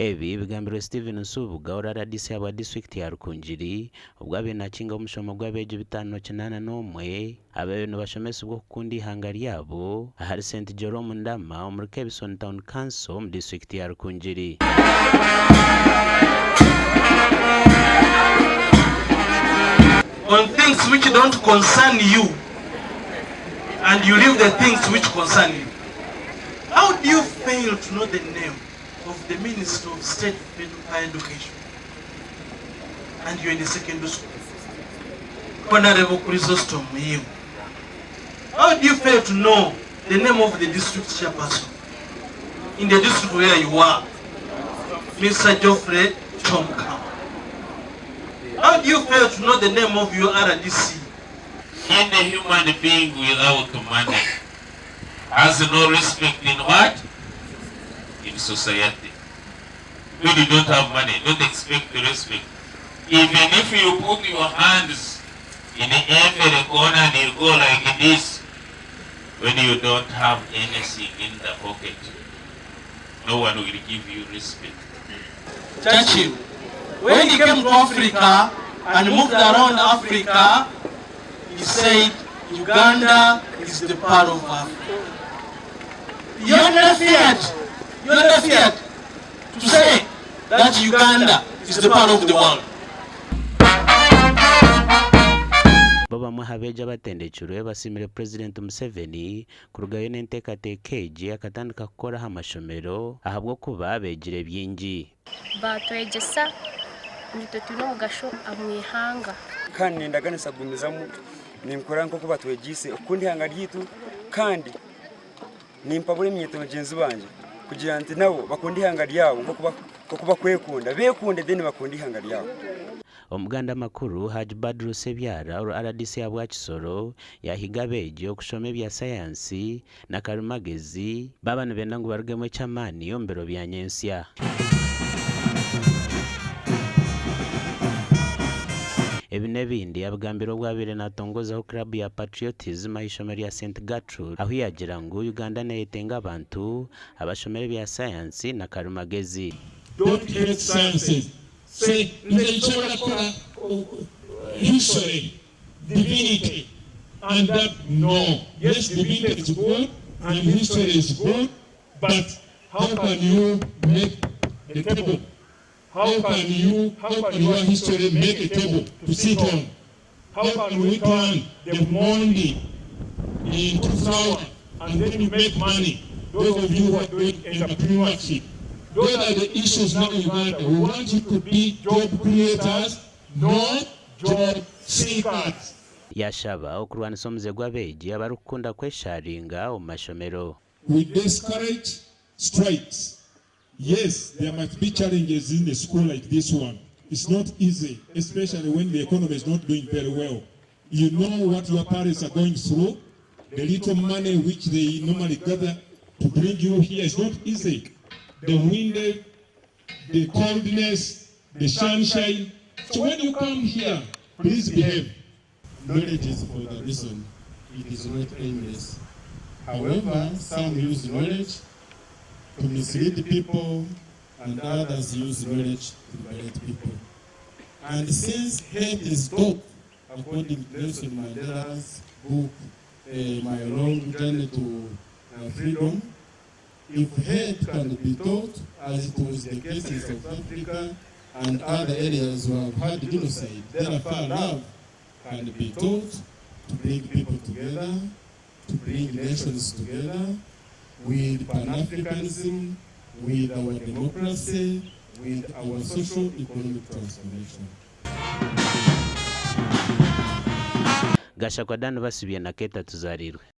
Ebi bigambirwe Stephen Nsubuga ori rdc ahabwa disiturikiti ya Rukungiri obwo abaire nakinga omushomo gw'abeegi 581 ababaire nibashomesibwa okukunda eihanga ryabo ahari Saint Jerome Ndama omuri Kebisoni Town Council omu disiturikiti ya Rukungiri. On things which don't concern you and you leave the things which concern you. How do you fail to know the name of the Minister of State for Higher Education and you're in the secondary school? Honorable Chrysostom Muyingo. How do you fail to know the name of the district chairperson in the district where you are? Mr. Geoffrey Chomkam. How do you fail to know the name of your RDC? Any human being without money has no respect in what? In society. When you don't have money, don't expect respect. Even if you put your hands in every corner and you go like this, when you don't have anything in the pocket, no one will give you respect. Churchill, when he came to Africa and moved around Africa, he said Uganda is the part of Africa. You never feared, you never feared to say that Uganda is the part of the world. Bo bamwe aha beegi abatendekirwe basiimire Purezidenti Museveni kurugayo n'enteekateeka egi akatandika kukora aha mashomero ahabw'okuba beegire bingi. Baatwegyesa ngu itwe twine omugasho omu ihanga. Kandi nindaganisa kugumizamu ninkora nk'oku batwegyeise okukunda eihanga ryaitu kandi nimpabura eminyeeto bagyenzi bangye kugira nti nabo bakunde eihanga ryabo nk'oku bakwekunda, beekunde then bakunde eihanga ryabo. Omuganda Makuru, Hajj Badru Ssebyala oru rdc ahabwa Kisoro yaahiga abeegi okushoma ebya sayansi na karimagezi baaba nibenda ngu barugemu eky'amaani omu biro bya nyentsya. Ebi n'ebindi abigambire obu abaire natongozaho club ya Patriotism aha ishomero rya St Gertrude ahu yaagira ngu Uganda neyetenga abantu abashomire ebya sayansi na karimagezi. Don't hate sciences. Say, Nze nsobola kukola history, divinity and that no. Yes divinity is good and history is good but how can you make the table? How can you, how can your history make a table to sit on? How can we turn the mondi into flour and then you make money? Those of you who are doing entrepreneurship. Those are the issues now in Uganda. We want you to be job creators, not job seekers. Yashaba okurwanisa omuze gw'abeegi abarikukunda kwesharinga omu mashomero. We discourage strikes. Yes, there might be challenges in a school like this one. It's not easy, especially when the economy is not doing very well. You know what your parents are going through. The little money which they normally gather to bring you here is not easy. The wind, the coldness, the sunshine. So when you come here, please behave. Knowledge is for the reason, it is not aimless. However, some use knowledge to mislead people and others use knowledge to liberate people. And since hate is taught, according to Nelson Mandela's book, uh, My Long Journey to uh, Freedom, if hate can be taught, as it was the case in South Africa and other areas who have had genocide, therefore love can be taught to bring people together, to bring nations together, with Pan-Africanism, with our democracy, with our social economic transformation. Gashakwa Dan Basibye na Keita Tuzarirwe.